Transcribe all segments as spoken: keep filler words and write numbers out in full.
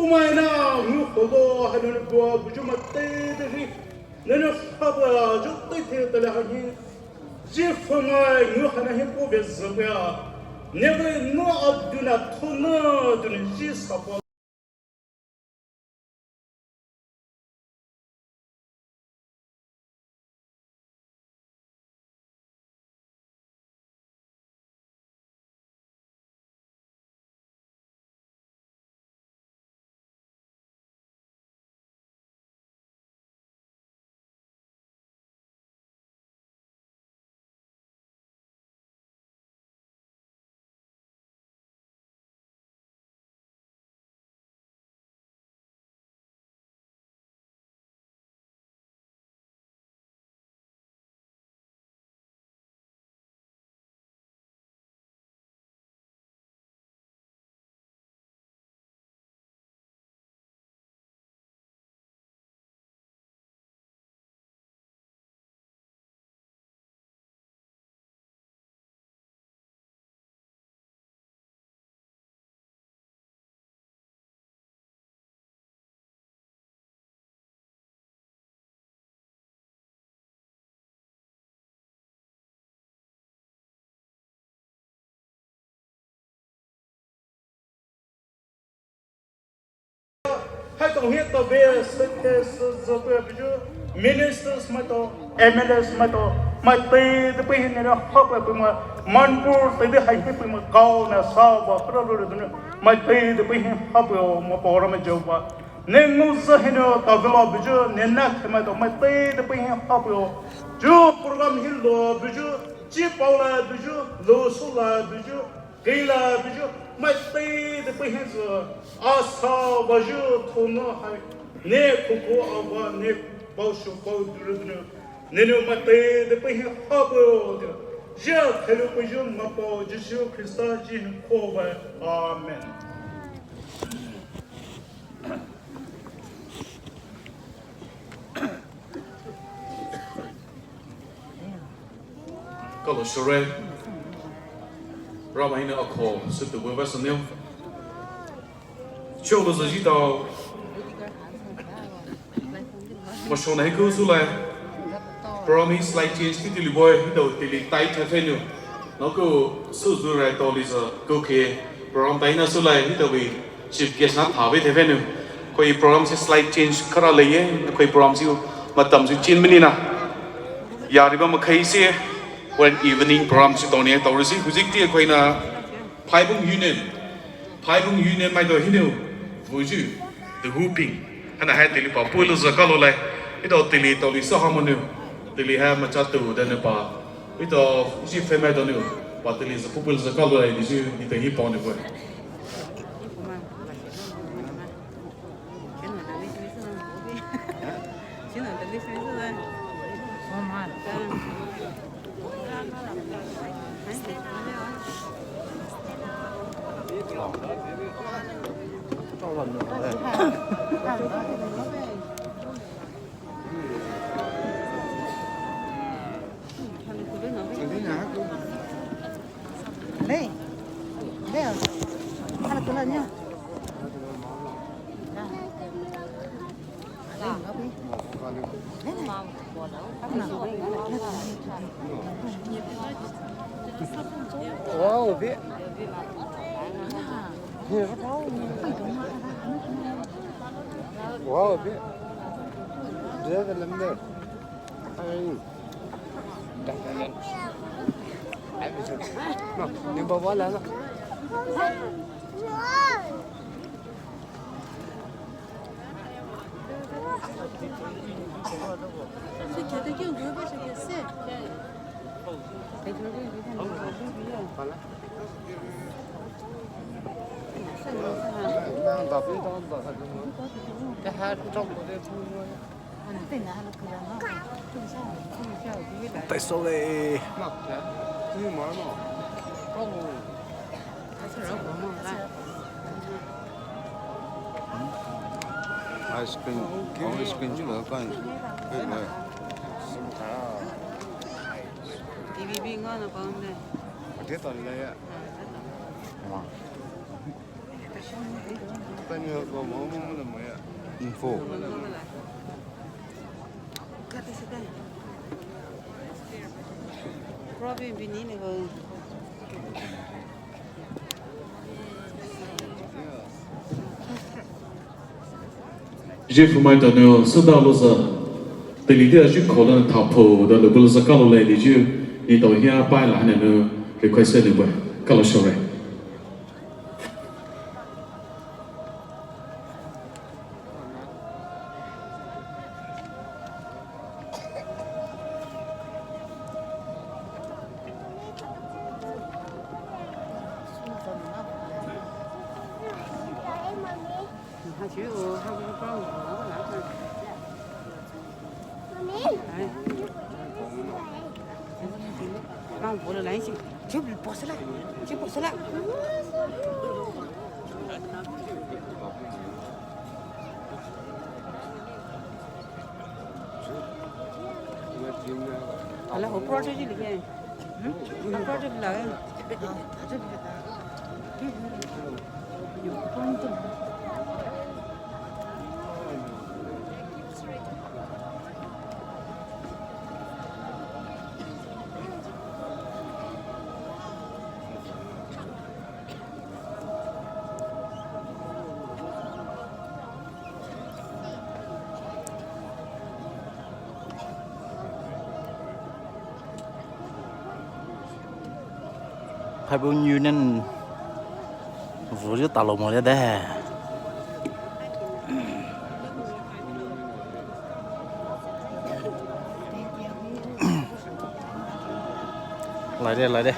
Mai na ngu holo hanou bua buyu maitali hi. Nene hapa ju tete tala hahi. Ji fama ngu hana hi po bezabia. Neve no abduna tona duni ji sapa. Hai tong hi to be se te se zo pe buyu ministers maitao, M L As maitao, maitali de pei hi nene hapa pei ma Manipur te de hai hi pei ma kau na sa ba kra lo de ne maitali de pei hi hapa ma pa ra ma jo ba. Ne ngu za hi ne ta vela buyu ne na ke maitao maitali de pei hi hapa. Ju program hi lo buyu, ji pao la buyu, lo su la buyu. Kei la buyu, maitali de pei hi zo, asa buyu tona hai, ne koko awa ne pao shu pao duru duru, nene maitali de pei hi hapa de, jia thailu buyu mapao Jisu Khrista ji hi ko ba, amen. Kalo shore. Ramai hinou akho sütou bue ba süneo. Cholo zajitao. Mashona hiku sülai. Program hi slight change titili bue hitao tili tight ha phenou. Nakou süzü rai tao liza kuke program taina sülai hitao bui. Chief guest na thabe thephenou. Khoi program si slight change khara leiye, khoi program si matam si chin mini na. Yariba makhai si, when evening program si tone taori si, huzik ti khoi na Phaibung Union. Phaibung Union maitao hinou, vuju, the whooping. Hana hai tili pa puilu za kalo lai. Hitao tili taoli sa hamonou. Tili hai macha tu dane pa. Hitao ji fe maitao nou. Pa tili za puilu za kalo lai, di ji, di te hi pa ne bue. Wow, big. Wow, big. Dia dalam dia. Taiso lei. Ice cream, ice cream ji lo kan. T V B nga na pang de. Ate to le ya. Info. Zhih phumai tanou süda louzü, teile tea zhih kholou thapou da lou bu louzü kalo le liyu, ni tao hia pai la hanou request ne bu kalo shore. Ala ho project ji liye. Hmm? Ho project la. Phaibu Union vuyu talo mo le de. Lai de, lai de.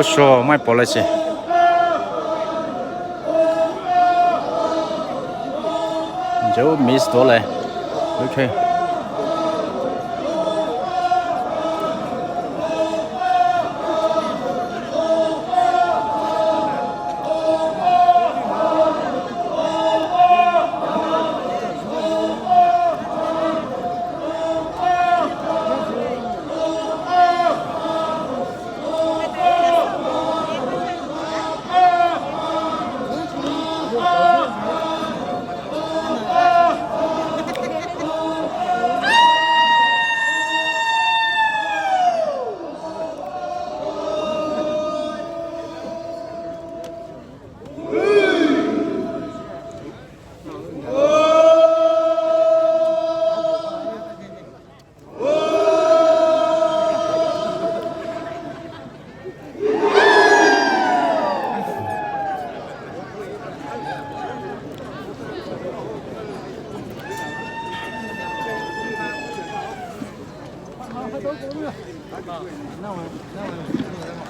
Sho mai pole si. Jo miss dole. Okay.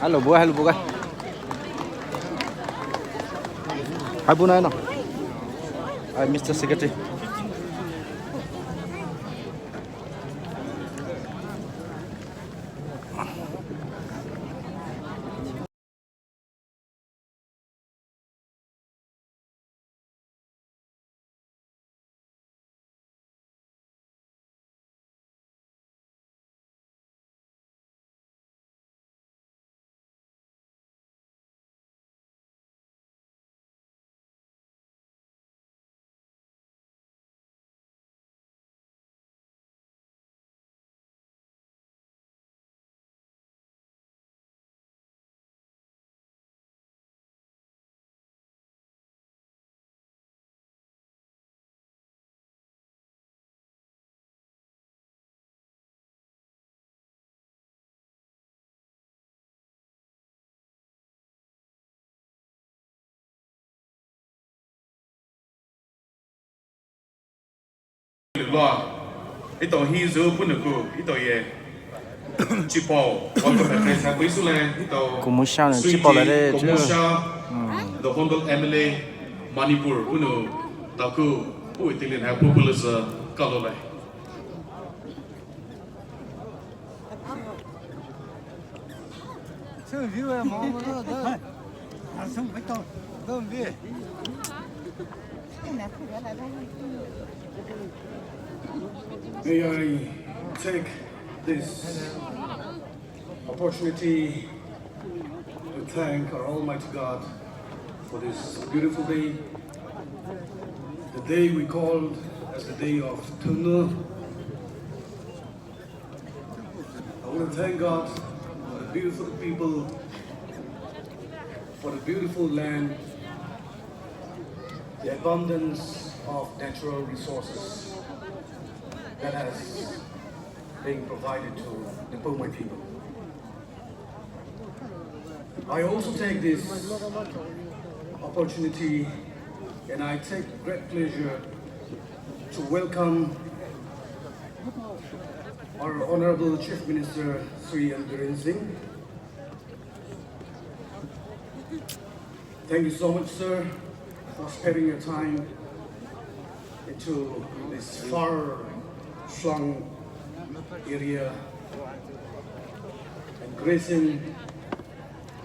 Hello, boy, hello, boy. Hi, boy, no. Hi, Mister Secretary. Lua, etao hi zü punou ku, etao ye. Chipao, welcome address ha pei sülai, etao. Kumusha ne, Sweetie chipao la de, chu. Kumusha, the Honorable M L A, Manipur, punou, taku, pu itilin ha popular sa, kalo lai. May I take this opportunity to thank our Almighty God for this beautiful day, the day we called as the day of Thongnyu. I want to thank God for the beautiful people, for the beautiful land, the abundance of natural resources that has been provided to the Poumai people. I also take this opportunity and I take great pleasure to welcome our Honorable Chief Minister, Shri N. Biren Singh. Thank you so much, sir, for sparing your time into this far-flung area and gracing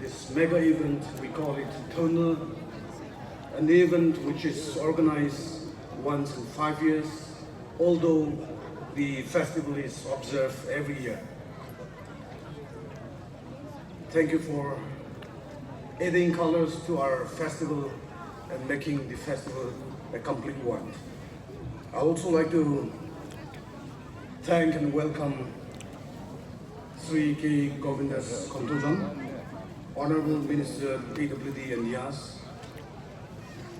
this mega event. We call it Thongnyu, an event which is organized once in five years, although the festival is observed every year. Thank you for adding colors to our festival and making the festival a complete one. I also like to thank and welcome Shri K. Govindas Kontujong, Honorable Minister P W D and Yas,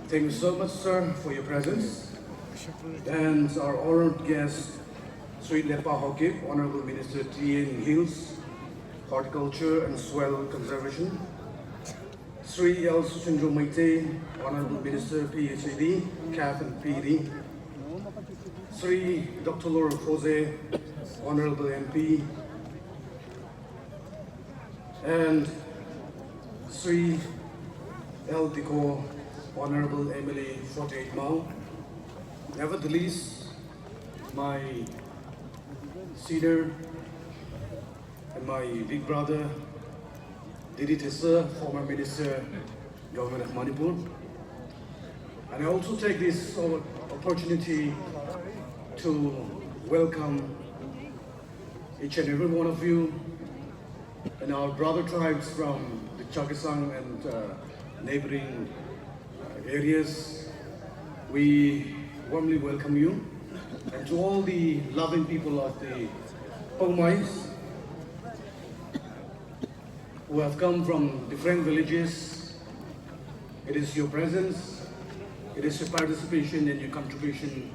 Thank you so much, sir, for your presence. And our honored guest, Shri Lepa Haokip, Honorable Minister Tea and Hills, Horticulture and Soil Conservation. Shri L. Susindro Meitei, Honorable Minister P H A D, C A F and P E D. Shri Doctor Lora Foze, Honorable M P. And Three, El Diko, Honorable M L A forty-eight Mao. Nevertheless, my senior and my big brother, Didi Tessa, former minister, Government of Manipur. And I also take this o-, opportunity to welcome each and every one of you and our brother tribes from the Chakhesang and, uh, neighboring, uh, areas. We warmly welcome you. And to all the loving people of the Poumai, who have come from different villages. It is your presence, it is your participation and your contribution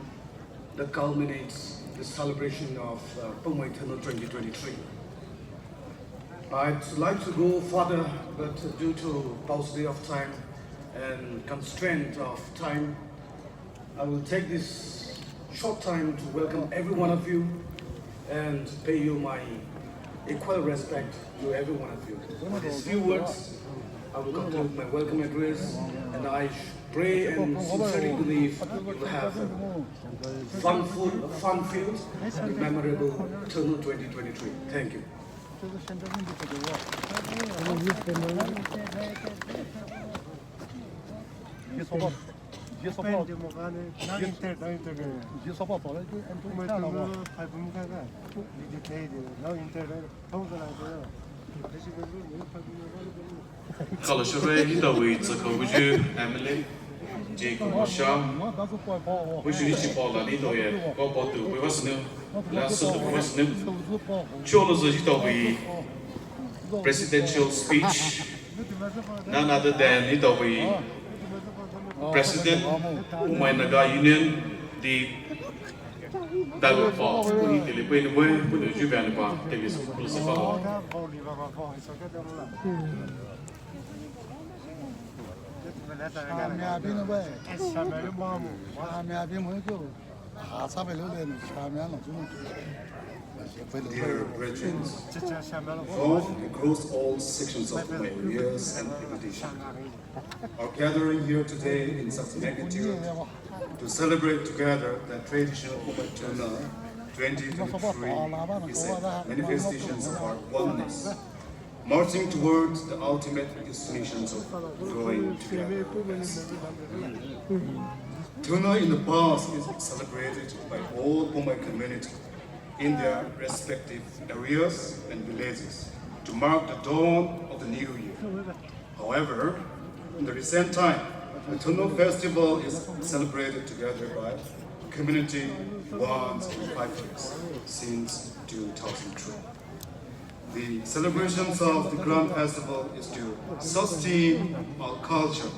that culminates the celebration of, uh, Poumai Thonot twenty twenty-three. I'd like to go further, but due to paucity of time and constraint of time, I will take this short time to welcome every one of you and pay you my equal respect to every one of you. With these few words, I will conclude my welcome address, and I pray and sincerely believe you will have a fun-ful-, fun-filled and memorable Thonot twenty twenty-three. Thank you. Kalo shore hitawi tsüko buyu M L A, J Kumosha. Buyu ni chipo la ni toye, ko potu buyu vasnu, la sutu buyu vasnu. Cholo zo hitawi presidential speech. None other than hitawi President Poumai Naga Union, the Dalupa, puni tele puni we, puni juvian pa, tele su, puni sefa. Dear brethren, both across all sections of my years and invitation, our gathering here today in such magnitude to celebrate together the traditional Poumai Thonot twenty twenty-three is a manifestation of our oneness, marching towards the ultimate destinations of growing together. Thonot in the past is celebrated by all Poumai community in their respective areas and villages to mark the dawn of the new year. However, in the recent time, the Thonot festival is celebrated together by community once every five years since two thousand three. The celebrations of the grand festival is to sustain our culture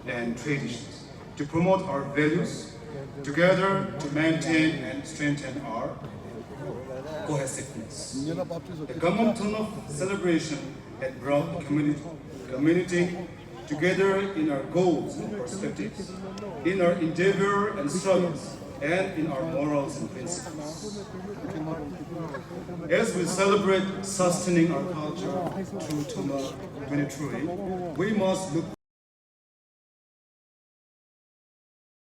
and traditions, to promote our values, together to maintain and strengthen our cohesiveness. The common Thonot celebration had brought the community, community together in our goals and perspectives, in our endeavor and struggles, and in our morals and principles. As we celebrate sustaining our culture through Thonot twenty-three, we must look